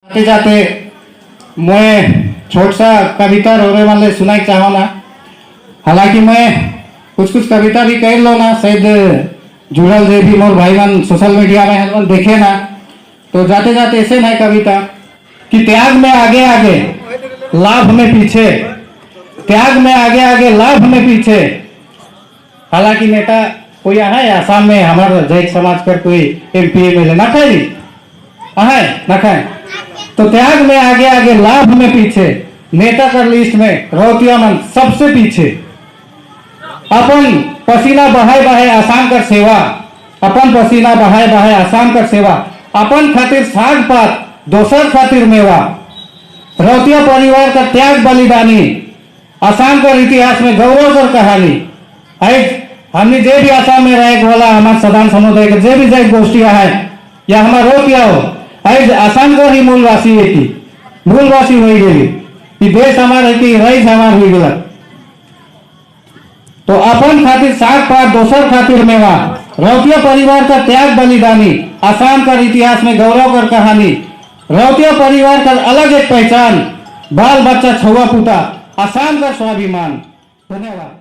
जाते जाते मैं छोट सा कविता रोरे वाले सुनाई चाहो ना। हालांकि मैं कुछ कुछ कविता भी कर लो ना, शायद जुड़ल जे भी मोर भाई मन सोशल मीडिया में हन देखे ना। तो जाते जाते ऐसे ना कविता कि त्याग में आगे आगे लाभ में पीछे, त्याग में आगे आगे लाभ में पीछे। हालांकि नेता कोई है आसाम में हमारे जैन समाज कर कोई एमपी एमएलए ना खाई है ना खाए। तो त्याग में आगे आगे लाभ में पीछे, नेता कर लिस्ट में रौतिया मन सबसे पीछे। अपन पसीना बहाए बहाए आसाम कर सेवा, अपन पसीना बहाए बहाए आसाम कर सेवा, अपन खातिर साग पात दोसर खातिर मेवा। रौतिया परिवार का त्याग बलिदानी, आसाम कर इतिहास में गौरव कर कहानी। आज हमने जे भी आसाम में रहे वाला हमारे सदान समुदाय के जे भी जय गोष्ठियां है या हमारे रौतिया हो, आज आसाम का ही मूलवासी है की मूलवासी हो गई कि देश हमार है कि रईस हमार हो गया। तो अपन खातिर साग पात दोसर खातिर मेवा, रौतिया परिवार का त्याग बलिदानी, आसाम का इतिहास में गौरव कर कहानी। रौतिया परिवार का अलग एक पहचान, बाल बच्चा छुआ पुता आसाम का स्वाभिमान। धन्यवाद।